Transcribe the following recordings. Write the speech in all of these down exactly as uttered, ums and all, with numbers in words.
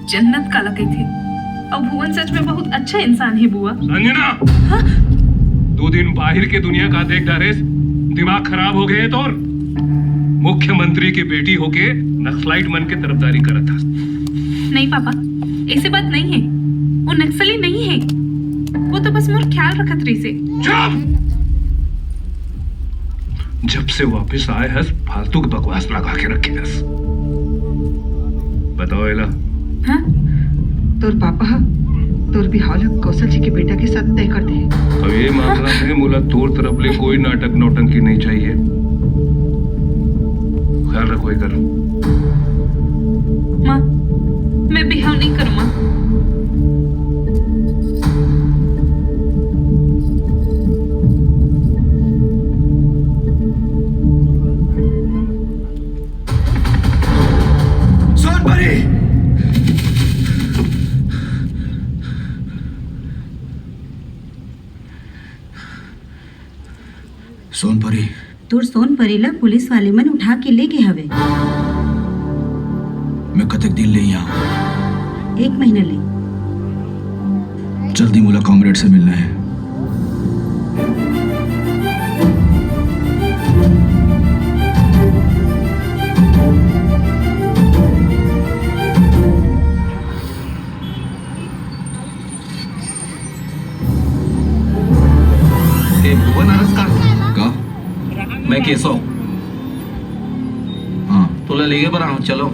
जन्नत काला कहिथे। अउ भुवन सच में बहुत अच्छा इंसान हे बुआ। संजना, दू दिन बाहिर के दुनिया का देख डारेस, दिमाग खराब हो गे तोर। मुख्यमंत्री के बेटी होके नक्सलाइट मन के तरफदारी करत हस। नहीं पापा, ऐसे बात नहीं है। वो नक्सली नहीं है, वो तो बस मोर ख्याल रखत रहिसे। चुप! जब से वापस आए हस, फालतू के बकवास लगा के रखे हस। बताओ एला। हाँ? तोर पापा ह तोर बिहाव ल कौशल जी के बेटा के साथ तय कर दे। अब ये मामला में मोला तोर तरफ ले कोई नाटक नौटंकी नहीं चाहिए। ख्याल रखो एकर। माँ, मैं बिहाव नहीं करूँ माँ। सोनपरी! सोनपरी। तोर सोनपरी ला पुलिस वाले मन उठा के ले गे हवे। मैं कतेक दिन ले यहाँ? एक महीना ले। जल्दी मोला कॉमरेड से मिलना है। ए, भुवन अरस का? का? मैं केशव। हाँ। तोला लेगे बर आहूँ, चलो।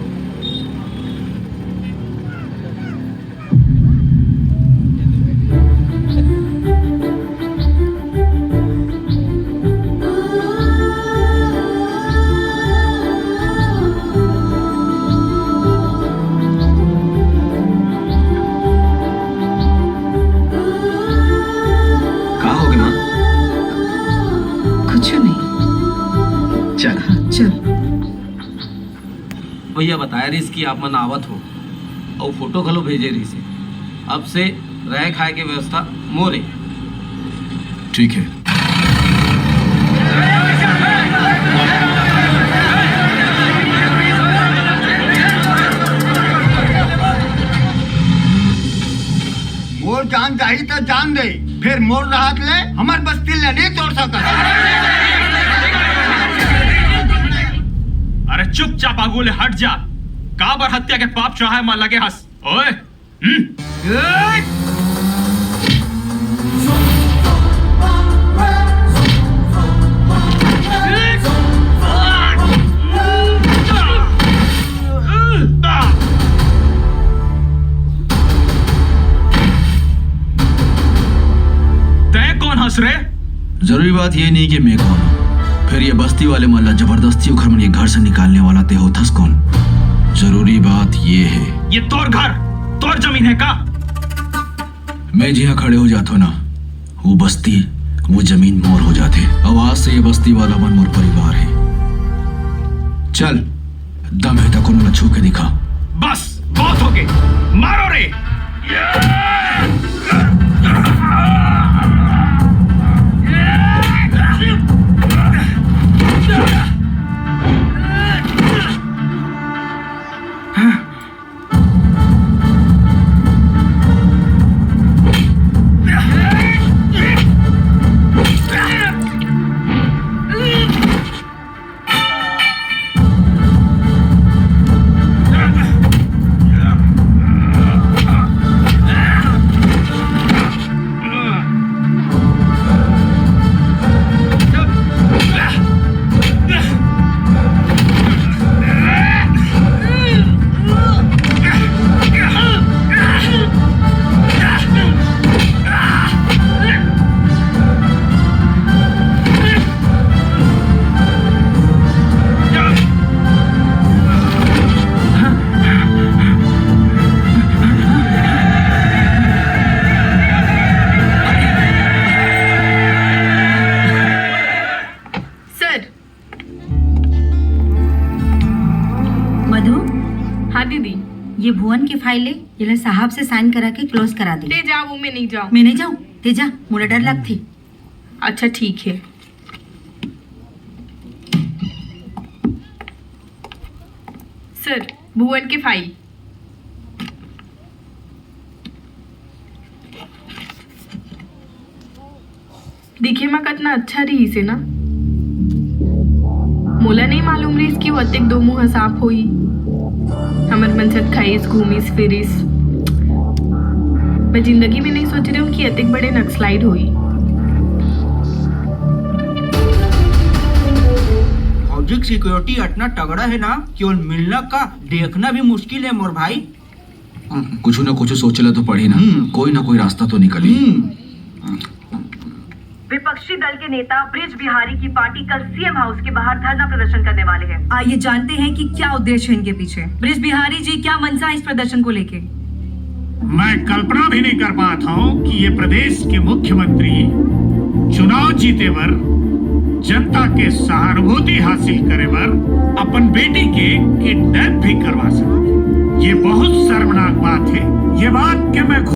का होगे माँ? कुछ नहीं। चल। हाँ, चल। भैया बताए रहिस कि आप मन आवत हो, अउ फोटो घलो भेजे रहिस हे। अब से रहे खाए के व्यवस्था मोरे। ठीक है। मोर जान जाही त जान दे, फेर मोर रहत ले हमर बस्ती ले नहीं तोड़ सकत। अरे चुपचाप आगू ले हट जा। काबर हत्या के पाप चढ़ाए म लगे हस? ओए, हम्म? तैं कोन हस रे? जरूरी बात ये नहीं कि मैं कौन हूँ। फिर ये बस्ती वाले मन ला जबरदस्ती उखर मन के घर से निकालने वाला ते होथस कौन? जरूरी बात ये है। ये तोर घर, तोर जमीन है का? मैं जिहाँ खड़े हो जात हो ना, वो बस्ती, वो जमीन मोर हो जाथे। अब आज से ये बस्ती वाला मन मोर परिवार है। चल, दम है त कोनो ला छू के दिखा। बस, बहुत हो गए, मारो रे। सर। मधु। हाँ दीदी। ये भुवन के फाइल ले, एला साहब से साइन करा के क्लोज करा दे। ते जा, वो मैं नहीं जाऊँ। मैं नहीं जाऊँ, ते जा, मोला डर लगथे। अच्छा ठीक है। सर, भुवन के फाइल। दिखे म कतना अच्छा रिहिस हे ना। मोला नइ मालूम रिहिस कि वो अतेक दो मुंह सांप होही। हमर मन साथ खाइस, घूमिस, फिरिस। मैं जिंदगी में नहीं सोच रही हूँ कि अतेक बड़े नक्सलाइट होही। भौजी के सिक्योरिटी इतना तगड़ा है ना कि ओला मिलना का देखना भी मुश्किल है मोर भाई। कुछ ना कुछ सोचे ला तो पड़ी ना। कोई ना कोई रास्ता तो निकली। विपक्षी दल के नेता ब्रिज बिहारी की पार्टी कल सीएम हाउस के बाहर धरना प्रदर्शन करने वाले हैं। आइए जानते हैं कि क्या उद्देश्य है इनके पीछे। ब्रिज बिहारी जी, क्या मंशा है इस प्रदर्शन को लेके? मैं कल्पना भी नहीं कर पाता हूँ कि ये प्रदेश के मुख्यमंत्री चुनाव जीते बर, जनता के सहानुभूति हासिल करे बर अपन बेटी के किडनैप भी करवा सकते। ये बहुत शर्मनाक बात है। ये बात के मैं